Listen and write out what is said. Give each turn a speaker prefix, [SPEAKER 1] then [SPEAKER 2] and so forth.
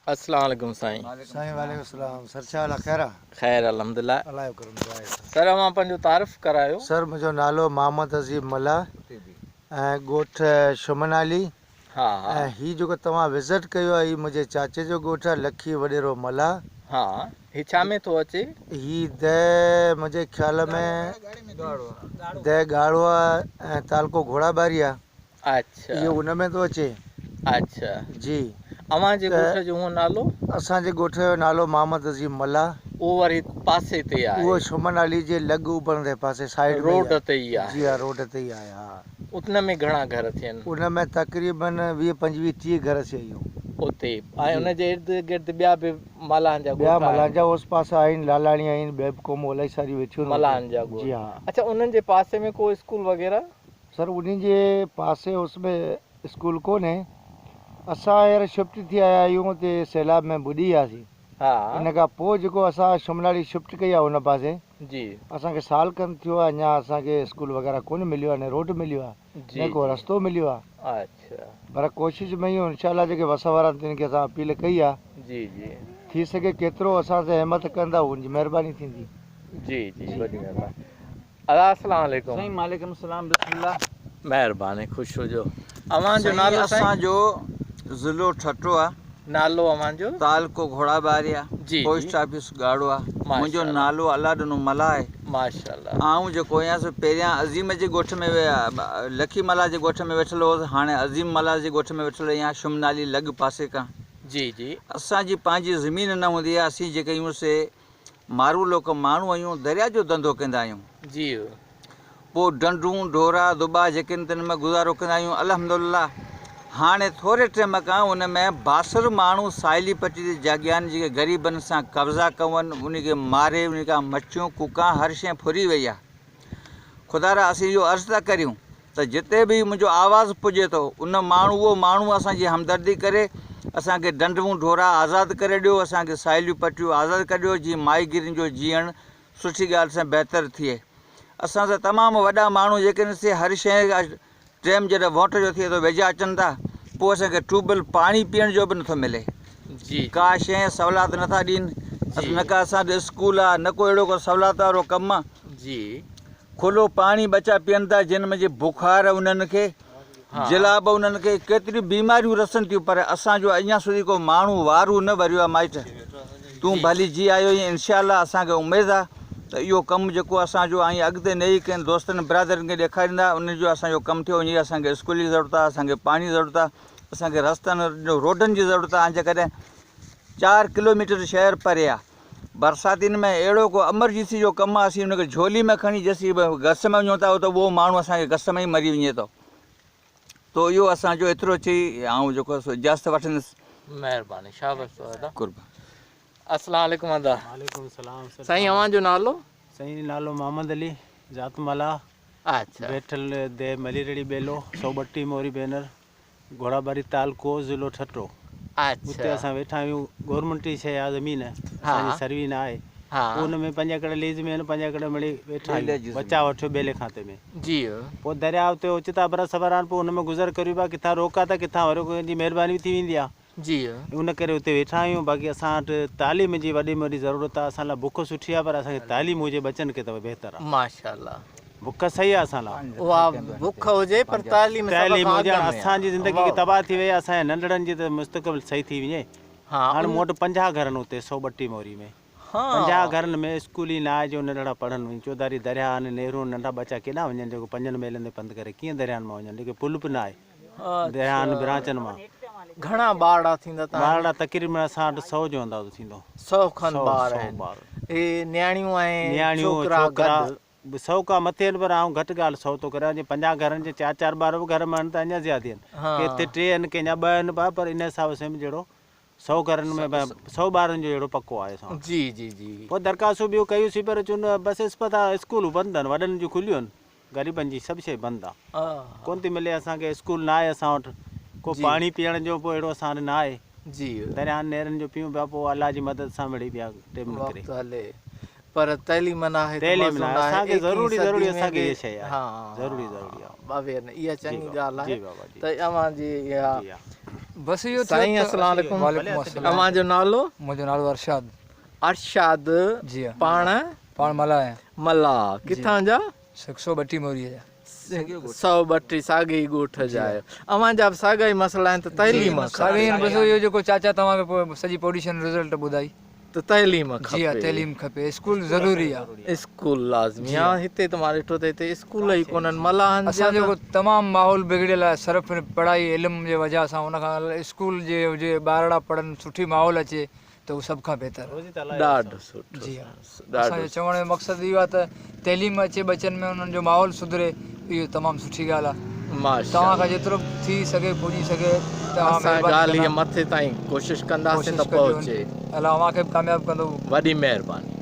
[SPEAKER 1] اسلام عليڪم سائين.
[SPEAKER 2] سائين وعليڪم السلام سر ڇا حال آ خير آ.
[SPEAKER 1] خير الحمدلله.
[SPEAKER 2] الله جو ڪرم دعا آهي سائين.
[SPEAKER 1] سر اوهان پنهنجو تعارف ڪرايو.
[SPEAKER 2] سر منهنجو نالو محمد عظيم ملاح ۽ ڳوٺ شمن علي
[SPEAKER 1] ها
[SPEAKER 2] ۽ هي جيڪو توهان وزٽ ڪيو آهي هي منهنجي چاچي جو ڳوٺ آهي لکي وڏيرو ملاح.
[SPEAKER 1] ها هي ڇا ۾ ٿو اچي؟
[SPEAKER 2] هي ده منهنجي خيال ۾ ده ڳاڙهو آهي ۽ تعلقو گهوڙا ٻاري آهي.
[SPEAKER 1] اڇا.
[SPEAKER 2] اهو ان ۾ ٿو اچي.
[SPEAKER 1] اڇا.
[SPEAKER 2] جي.
[SPEAKER 1] اوهان جي ڳوٺ جو هونء نالو؟
[SPEAKER 2] اسان جي ڳوٺ جو نالو محمد عظيم ملاح.
[SPEAKER 1] اهو وري پاسي تي آهي.
[SPEAKER 2] اهو شمن علي جي لڳ اڀرندي پاسي سائيڊ ۾ ئي آهي.
[SPEAKER 1] روڊ تي ئي آهي.
[SPEAKER 2] جي ها روڊ تي ئي آهي ها.
[SPEAKER 1] ان ۾ گهڻا گهر ٿين؟
[SPEAKER 2] ان ۾ تقريبن 20 25 30 گهر ٿي ويون.
[SPEAKER 1] اتي ۽ ان جي ارد گرد ٻيا به ملاحن جا ڳوٺ
[SPEAKER 2] ٻيا
[SPEAKER 1] آهن.
[SPEAKER 2] ملاحن جا اوس پاسا آهن، لالاڻي آهن، ٻيا به قومون الائي ساريون ويٺيون آهن اتي.
[SPEAKER 1] ملاحن جا ڳوٺ.
[SPEAKER 2] جي ها.
[SPEAKER 1] اڇا انهن جي پاسي ۾ ڪو اسڪول وغيره؟
[SPEAKER 2] سر انهي جي پاسي اس ۾ اسڪول ڪونهي اسان هينئر شفٽ ٿي آيا آهيون اتي سيلاب ۾ ٻڏي وياسين ان کان پوء جيڪو اسان شمناڙي شفٽ ڪئي آهي ان پاسي اسان کي سال کن ٿيو آهي اڃا اسان کي اسڪول وغيره ڪونه مليو آهي نه روڊ مليو آهي نه ڪو رستو مليو آهي پر ڪوشش ۾ آهيون انشاء الله جيڪي وس وارا آهن تن کي اسان اپيل ڪئي آهي ٿي سگهي ڪيترو اسان سان همت ڪندا ان جي مهرباني ٿيندي.
[SPEAKER 1] جي جي وڏي مهرباني. ادا اسلام عليڪم.
[SPEAKER 3] سائين وعليڪم السلام بسم الله.
[SPEAKER 1] مهرباني خوش هجو. اوهان جو نالو سائين؟
[SPEAKER 3] اسان جو ضلعو ٺٽو آ.
[SPEAKER 1] نالو اوهان جو؟
[SPEAKER 3] تعلقو گهوڙا ٻاري آ.
[SPEAKER 1] جي
[SPEAKER 3] پوسٽ آفيس ڳاڙهو آ. منهنجو نالو الله ڏنو ملاح آهي.
[SPEAKER 1] ماشاءالله.
[SPEAKER 3] آئون جيڪو آهيان سو پهريان عظيم جي ڳوٺ ۾ لکي ملاح جي ڳوٺ ۾ ويٺل هوس هاڻي عظيم ملاح جي ڳوٺ ۾ ويٺل آهيان شمنالي لڳ پاسي کان.
[SPEAKER 1] جي جي.
[SPEAKER 3] اسان جي پنهنجي زمين نه هوندي آ اسين جيڪي آهيون سي مارو لوڪ ماڻهو آهيون، درياء جو ڌنڌو ڪندا آهيون.
[SPEAKER 1] جي.
[SPEAKER 3] پوء ڍنڍون، ڍورا، دٻا جيڪي آهن تن ۾ گذارو ڪندا آهيون. الحمدلله هاڻي ٿوري ٽيم کان ان ۾ بااثر ماڻهو ساحلي پٽي تي جاڳيا آهن جيڪي غريبن سان قبضا ڪون انهن کي ماري انهن کان مڇيون ڪوڪان هر شيء ڦري وئي آهي. خدارا اسين اهو عرض ٿا ڪريون ته جتي به منهنجو آواز پڄي ٿو ان ماڻهو اهو ماڻهو اسان جي همدردي ڪري اسان کي ڍنڍون ڍورا آزاد ڪري ڏيو اسان کي ساحليون پٽيون آزاد ڪري ڏيو جيئن ماهيگيرين جو جيئڻ سٺي ڳالهه سان بهتر ٿئي اسان سان تمام وڏا ماڻهو جيڪي آهن سي هر شيء ٽيم جڏهن ووٽ جو ٿئي ٿو ويجها اچن ٿا پوء اسان کي ٽيوب ويل پاڻي پيئڻ جو به نٿو ملي
[SPEAKER 1] جي
[SPEAKER 3] ڪا شيء سهولت نٿا ڏين نه ڪا اسان وٽ اسڪول آهي نه ڪو اهڙو ڪو سهولت وارو ڪم آهي
[SPEAKER 1] جي
[SPEAKER 3] کلو پاڻي ٻچا پيئن ٿا جن ۾ جي بخار انهن کي جلاب انهن کي ڪيتريون بيماريون رسن ٿيون پر اسان جو اڃا سوڌي ڪو ماڻهو وارو نه وريو آهي مائٽ تون ڀلي جي آيو آهين انشاء الله اسان کي اميد آهي ته اهو ڪم جيڪو اسان جو آئين اڳتي نئي ڪنهن دوستن برادرن کي ڏيکاريندا ان جو اسان جو ڪم ٿيو وڃي اسان کي اسڪول جي ضرورت آهي اسان کي پاڻي جي ضرورت آهي اسان کي رستن روڊن جي ضرورت آهي جيڪڏهن 4 ڪلوميٽر شهر پري آهي برساتين ۾ اهڙو ڪو امرجنسي جو ڪم آهي اسين ان کي جهولي ۾ کڻي جيسين گس ۾ وڃون ٿا ته اهو ماڻهو اسان کي گس ۾ ئي مري وڃي ٿو تو اهو اسان جو ايترو چئي آئون جيڪو سو اجازت وٺندس.
[SPEAKER 1] مهرباني شابس تو ادا.
[SPEAKER 3] قرب.
[SPEAKER 1] السلام عليڪم ادا.
[SPEAKER 4] وعليڪم السلام سر.
[SPEAKER 1] سائين اوهان جو نالو؟
[SPEAKER 4] سائين نالو محمد علي ذات ملاح.
[SPEAKER 1] اڇا.
[SPEAKER 4] ويٺل ديهه مليرڙي ٻيلو 132 موري بينر گهوڙاٻاري تعلقو ضلعو ٺٽو اتي اسان ويٺا آهيون گورنمينٽ جي شيء آهي زمين اسان جي سروي نه آهي پوء ان ۾ 5 ايڪڙ ليز ۾ آهن 5 ايڪڙ مڙئي ويٺا آهيون بچا وٺيو ٻيلي کاتي ۾ پوء درياء اتي اوچتا برس وران پوء ان ۾ گذر ڪريون پيا ڪٿان روڪ آ ته ڪٿان وري ڪنهن جي مهرباني به ٿي ويندي آهي ان ڪري اتي ويٺا آهيون باقي اسان وٽ تعليم جي وڏي ۾ وڏي ضرورت آهي اسان لاء بک سٺي آهي پر اسان کي تعليم هجي ٻچن کي ته بهتر آهي.
[SPEAKER 1] ماشاءالله.
[SPEAKER 4] بک صحيح آهي اسان لاء.
[SPEAKER 1] اها بک هجي پر تعليم سڀ
[SPEAKER 4] تعليم
[SPEAKER 1] کان
[SPEAKER 4] هجي
[SPEAKER 1] اڳ
[SPEAKER 4] هاڻ
[SPEAKER 1] ۾
[SPEAKER 4] اسان جي زندگي
[SPEAKER 1] آهي.
[SPEAKER 4] تباهه ٿي وئي آهي اسان جي ننڍڙن جي ته مستقبل صحيح ٿي وڃي هاڻ مون وٽ 50 گهر آهن اتي 132 موري ۾ 50 گهرن ۾ اسڪول ئي نه آهي جو ننڍڙا پڙهن وڃي چوڌاري درياهه آهن نهرون ننڍا ٻچا ڪيڏانهن وڃن جيڪو پنجن ميلن تي پنڌ ڪري ڪيئن درياهن مان وڃن جيڪي پل به نه آهي درياهن برانچن مان.
[SPEAKER 1] گهڻا ٻارڙا ٿيندا توهان
[SPEAKER 4] ٻارڙا تقريبن اسان وٽ 100 جو اندازو ٿيندو.
[SPEAKER 1] 100 کن ٻار آهن. اهي نياڻيون ۽
[SPEAKER 4] نياڻيون
[SPEAKER 1] ڇوڪرا
[SPEAKER 4] ڇوڪرا
[SPEAKER 1] گڏ.
[SPEAKER 4] به 100 کان مٿي آهن پر آئون گهٽ ڳالهه 100 ٿو ڪريان جي 50 گهرن جي چار چار ٻار به گهر ۾ آهن ته اڃا زيادي آهن ڪي هتي ٽي آهن ڪنهن جا ٻه آهن پر ان حساب سان به جهڙو 100 گهرن ۾ 100 ٻارن جو اهڙو پڪو آهي اسان وٽ.
[SPEAKER 1] جي جي جي.
[SPEAKER 4] پوء درخواستون ٻيون ڪيون سين پر چون بس اسپتال اسڪولون بند آهن وڏن جون کليون آهن غريبن جي سڀ شيء بند آ ڪونه ٿي ملي اسان کي اسڪول نه آهي اسان وٽ ڪو پاڻي پيئڻ جو به اهڙو اسان وٽ نه آهي
[SPEAKER 1] جي
[SPEAKER 4] درياهن نيرن جو پيون پيا پوء الله جي مدد سان مڙئي پيا ٽيم نڪري
[SPEAKER 1] وقت هلي پر تعليم نه آهي ته
[SPEAKER 4] تعليم
[SPEAKER 1] مزو
[SPEAKER 4] نه
[SPEAKER 1] نه
[SPEAKER 4] آهي
[SPEAKER 1] آهي
[SPEAKER 4] اسان کي
[SPEAKER 1] ايڪيهين
[SPEAKER 4] ضروري
[SPEAKER 1] صدي
[SPEAKER 4] ضروري
[SPEAKER 1] ۾
[SPEAKER 4] اسان کي
[SPEAKER 1] به
[SPEAKER 4] اها شيء آهي
[SPEAKER 1] ها
[SPEAKER 4] ضروري ضروري آهي
[SPEAKER 1] ٻاويهه نه اها
[SPEAKER 4] جي
[SPEAKER 1] چڱي
[SPEAKER 4] بابا
[SPEAKER 1] ڳالهه
[SPEAKER 4] جي
[SPEAKER 1] آهي
[SPEAKER 4] بابا جي
[SPEAKER 1] ته اوهان جي اها
[SPEAKER 4] جي ها.
[SPEAKER 5] بس اهو ٿيو
[SPEAKER 1] سائين
[SPEAKER 5] ته
[SPEAKER 1] السلام عليڪم.
[SPEAKER 5] وعليڪم السلام.
[SPEAKER 1] اوهان جو نالو؟
[SPEAKER 5] منهنجو نالو ارشاد.
[SPEAKER 1] ارشاد
[SPEAKER 5] جي ها.
[SPEAKER 1] پاڻ؟
[SPEAKER 5] پاڻ ملاح آهيان.
[SPEAKER 1] ملاح ڪٿان جا؟
[SPEAKER 5] 132 موريء جا.
[SPEAKER 1] 132 ساڳئي ئي ڳوٺ جا آهيو. اوهان جا به ساڳا ئي مسئلا آهن ته تعليم کپي.
[SPEAKER 5] ساڳئي آهن بس اهو جيڪو چاچا توهان کي پوء سڄي پوڊيشن رزلٽ ٻڌائي.
[SPEAKER 1] ته تعليم کپي.
[SPEAKER 5] جي ها تعليم کپي اسڪول ضروري آ.
[SPEAKER 1] اسڪول لازمي آ هتي ته مان ڏٺو ته هتي اسڪول ئي ڪونهن ملاحن جا
[SPEAKER 5] اسان جو تمام ماحول بگڙيل آهي صرف پڙهائي علم جي وجه سان ان کان اسڪول جي هجي ٻارڙا پڙهن سٺي ماحول اچي ته هو سڀ کان بهتر آ.
[SPEAKER 1] ڏاڍو سٺو
[SPEAKER 5] جي ها اسان جو چوڻ جو مقصد اهو آ ته تعليم اچي ٻچن ۾ انهن جو ماحول سڌري اهو تمام سٺي ڳالهه آ توهان کان جيترو به ٿي سگهي پڄي سگهي توهان
[SPEAKER 1] اسان
[SPEAKER 5] مهرباني
[SPEAKER 1] ڳالهه هيء
[SPEAKER 5] ڪندا
[SPEAKER 1] مٿي تائين ڪوشش ڪنداسين
[SPEAKER 5] ڪوشش
[SPEAKER 1] ته
[SPEAKER 5] ڪجو
[SPEAKER 1] پهچي.
[SPEAKER 5] الله اوهان کي به ڪامياب ڪندو.
[SPEAKER 1] وڏي مهرباني.